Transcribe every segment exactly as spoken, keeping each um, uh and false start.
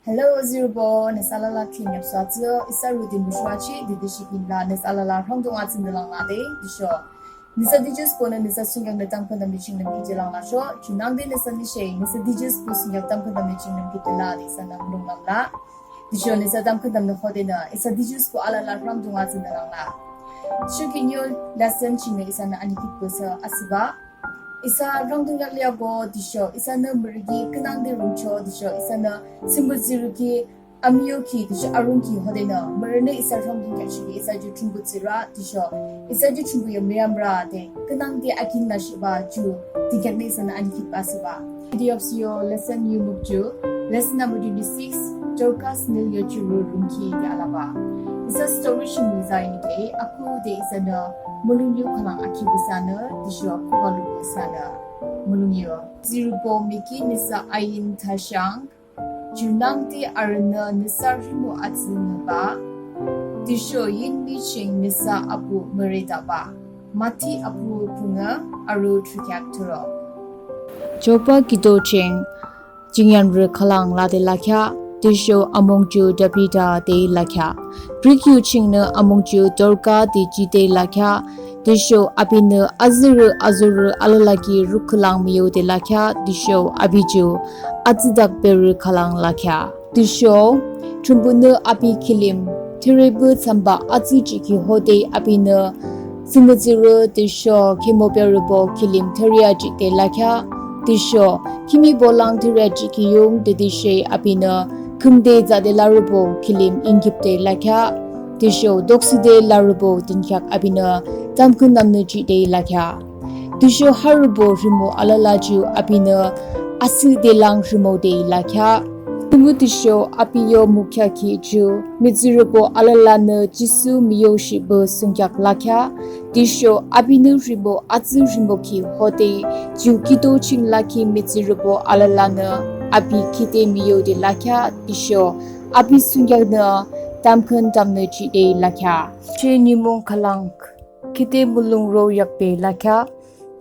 Hello, azürübo, nüsa alala thiyam yapsu atsü, isa routine mushuachi, didi shikin la, nüsa alala rhangdung atsü nü lang la de, tüsho. Nüsa Teachers Bond nüsa sungkheaknü tamkhüntamnü mi chingnü miki de lang la sho, junangde nüsa nüshe, nüsa Teachers Bond sungkheak tamkhüntamnü mi chingnü miki de la, de isanü mulong lang la. Tüsho nüsa tamkhüntamnü hode nü, isa Teachers Bond alala rhangdung atsü nü lang la. Shuki nyo lesson chingnü isanü anikip püsa asüba. Isa rhangdung yakli ako, tüsho, isanü mürüki künangde rungcho, tüsho, isanü simütsürüki, amüyoki, tüsho, arungki hode nü, mürünü isa rhangdung yakshiki, isa ju Thrünpuh tsüra, tüsho, isa ju Thrünpuh yo müyamra de, künangde akin la shiba ju, dikyak de isanü anikip asüba. Video of yo lesson yu mukju, lesson number twenty-six, Dorcas nil yo churu rungki de alaba. Isa story shimüza ini de, aku de isanü, mulung yu khülang akhi püsanü, tüsho aku balu püsanü. Mulung yu. Azürübo miki nüsa ain thashang, junangde arünü nüsa rhimo atsü nüba, tüsho yinmi ching nüsa abuh müretaba. Mathi abuh pungü aru thürükheak thüro. Joppa kiuto ching, jingyanrü khülang lade lakheah, tüsho amung ju Tabita de lakheah. Greek yu chingnü amung ju Dorka de jide lakheah, tüsho apinü azürü azürü alala ki rukhülang müyode lakheah, tüsho api ju atsüdak berü khülang lakheah. Tüsho, Thrünpuhnü api kilim, thürüpü thsambah atsü jihkhi hode apinü, simütsürü tüsho khimoberübo kilim thürüa jihde lakheah, tüsho, khimibo lang thürüa jihkhi yung tütüshe apinü, khümde thsade larübo kilim yingkipde lakheah, tüsho, doksüde larübo dünkheak apinü, tamkhüntamnü jihde lakheah. Tüsho harübo rhimo alala ju apinü asühde lang rhimode lakheah. Tümütüsho api yo mükheahkhi ju mihtsürübo alalanü Jisu miyoshihpü thsungkheak lakheah. Tüsho apinü rhimo atsü rhimokhi hode ju kiuto ching lakhi mihtsürübo alalanü api khide miyode lakheah. Tüsho api thsungkheaknü tamkhüntamnü jihde lakheah. She nimung khülang khide mulong ro yakbe lakheah,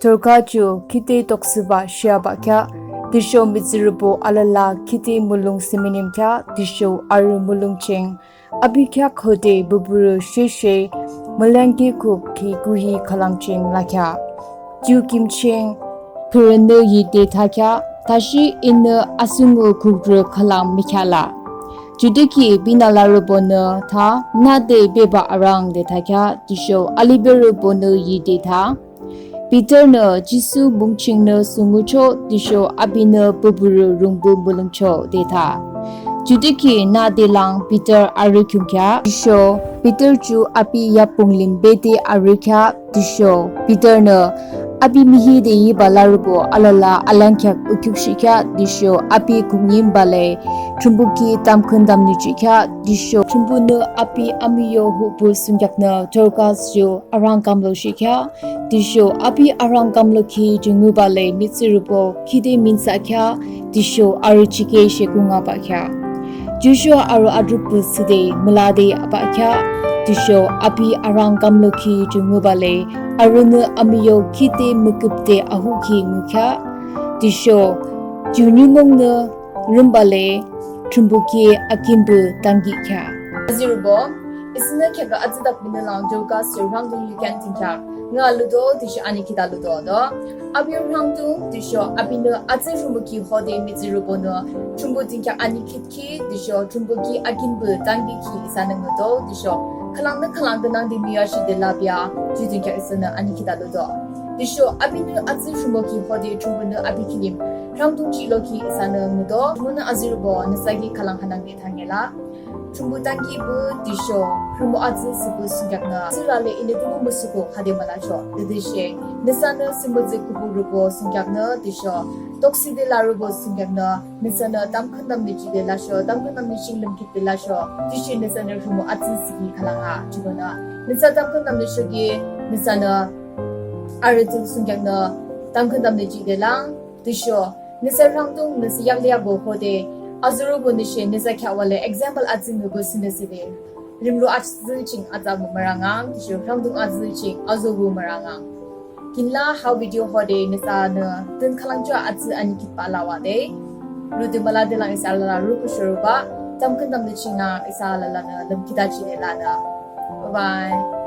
Dorka ju khide doksübah sheabah kheah, tüsho mihtsürübo alala khide mulong thsümünim kheah, tüsho arü mulong ching api kheak hode püpürü sheshe, müleangkhi kukhi kuhi khülang ching lakheah. Ju kim ching pürünü yide thakheah, tüshe inü asungu kukrü khülang mükheahlah. Judüki bina larübonü tha, nüde bebah arang de thakheah, tüsho aliberübonü yide tha. Peternü Jisu mung chingnü thsungkheakchoh, tüsho apinü püpürü rungpü mulongchoh de tha. Judüki nüde lang Peter arü khiungkheah, tüsho Peter ju api yapung lim bede arü kheah, tüsho Peternü api mihide yiba larübo alala alangkheak ukhiukshihkheah, tüsho api kuknyimbah le Thrünpuh ki tamkhüntamnü jihkheah, tüsho Thrünpuhnü api amüyo huhpü thsungkheaknü Dorka ju arang kamloshihkheah, tüsho api arang kamlokhi ju ngübah le mihtsürübo khide minsahkheah, tüsho arü jihkhi she kungabahkheah. Joshua arü atrükpü thsüde mülade abahkheah, tüsho api arang kamlokhi ju ngübah le arünü amüyo khide müküpde ahukhi ngükheah, tüsho ju nimung nü rümbah le Thrünpuh ki akinpü tankihkheah. Azürübo, isanü kheakü atsüdak binü lang Dorka sir rhangdung yukhan dünkheak ngüa ludo tüsho anikhita ludo do. Api rhangdung tüsho apinü atsü rhimokhi hode mihtsürübonü Thrünpuh dünkheak anikhitki tüsho Thrünpuh ki akinpü tankihkhi isanü ngüdo tüsho khülangnü khülang künangde müyashihde lapia ju dünkheak isanü anikhita ludo. Tüsho apinü atsü rhimokhi hode Thrünpuhnü api kilim rhangdung jihlokhi isanü ngüdo. Jumonü azürübo nüsa ki khülang hanangde thangela. Thrünpuh tankihpü tüsho rhimo atsü thsüpü thsungkheaknü thsürale inü tümü müsühkhi hade mülacho. Tütüshe nüsanü simütsü kuburübo thsungkheaknü tüsho doksüde larübo thsungkheaknü nüsanü tamkhüntamnü jihde lasho, tamkhüntamnü ching lümkhitde lasho, tüshe nüsanü rhimo atsü thsükhi khülang a. Jumonü nüsa tamkhüntamnü shoki nüsanü arü thsü thsungkheaknü tamkhüntamnü jihde lang. Tüsho nüsa rhangdung nüsa yakli abo hode azürübonü she nüsa kheahwale example atsü ngüpü thsünüsüde limro atsü ching atsü mürangang tüsho rhangdung atsü ching azürü mürangang. Kinla ha video hode nüsanü tün khülang ju atsü anikhitbah lawade. lude mülade lang isa alala rukhüh shorubah. Tamkhüntamnü chingnü isa alalanü lümkhitde jihde lanü. Bye bye.